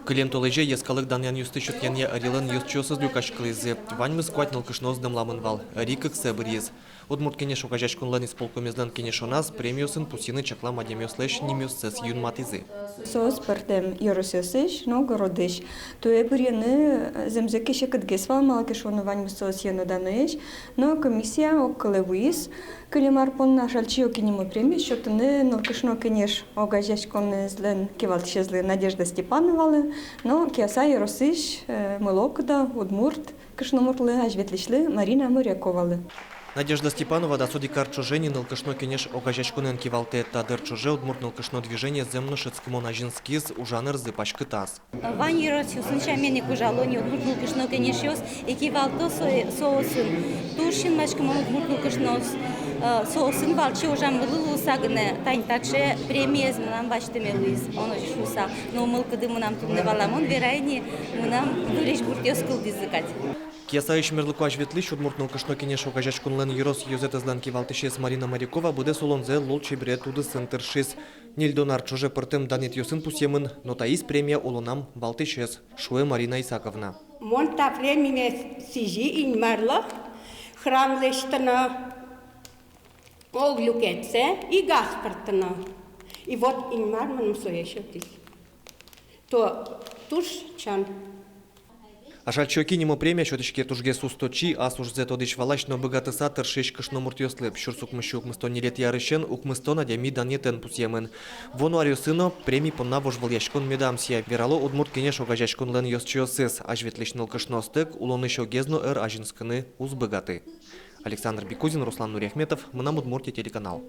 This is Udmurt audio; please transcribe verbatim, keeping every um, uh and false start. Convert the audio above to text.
Кылем толэзе йӧскалык данъянъёсты сётъянъя ӧрилэн ёзчиосыз люкаськылӥзы. Ваньмыз куать нылкышноос дэмламын вал. Ӧри кыксэ быръиз. Удмурт Кенеш огазеяськонлэн исполкомезлэн кенешоназ премиосын пусйыны чаклам адямиослэсь нимъёссэс юнматӥзы. Соос пӧртэм ёросъёсысь но городысь. Туэ быръёны, э, зэмзэ ке, секытгес вал, малы ке шуоно ваньмыз соос ӟеч данъёс. Но комиссия огкылэ вуиз кылем ар понна Ашальчи Оки нимо премиез сётыны Нылкышно Кенеш огазеяськонэзлэн кивалтӥсезлы Надежда Степановалы но Кияса ёросысь, э, мылокыдо удмурт кышномуртлы, азьветлӥсьлы Марина Моряковалы. Надежда Степанова дас одӥг ар ӵоже ни Нылкышно Кенеш огазеяськонэн кивалтэ. Та дыр ӵоже удмурт нылкышно движение зэм но шӧдскымон азинскиз, ужан ӧрзы паськытаз. Вань ёросъёсын сямен ик ужало ни Удмурт Нылкышно Кенешъёс, и кивалто со-, соосын. Туж синмаськымон удмурт нылкышноос, э, соосын валче ужаммылы луыса гинэ тани таӵе премиез мынам басьтэме луиз, оно шуыса. Но мылкыды мынам туннэ валамон, верай ни, мынам выльысь гуртъёс кылдӥзы кадь. Киясаысь мерлыко азьветлӥсь, Удмурт Нылкышно Кенеш огазеяськонлэн ёрос ёзэтэзлэн кивалтӥсез Марина Морякова быдэс улонзэ лулчеберет удысын тыршиз. Ньыльдон ар ӵоже пӧртэм данъетъёсын пусъемын, но таиз премия улонам валтӥсез, шуэ Марина Исаковна. Мон та премиез сӥзи Инмарлы храм лэсьтыны, ог люкетсэ и газ пыртыны. И вот Инмар мыным сое сётӥз. То туж чан. Ашальчи Оки нимо премия сётӥське тужгес усточи, ас ужзэ тодӥсь-валась но быгатыса тыршись кышномуртъёслы. Сюрс укмыссю укмыстон ньылетӥ арысен укмыстон адями данъетэн пусъемын. Вуоно аръёсы но преми понна вожвылъяськон медам сия, верало Удмурт Кенеш огазеяськонлэн ёзчиосыз. Азьветлӥсь нылкышноостэк улонысь огез но ӧр азинскыны уз быгаты. Александр Бекузин, Руслан Нуриахметов, «Мынам Удмуртие» телеканал.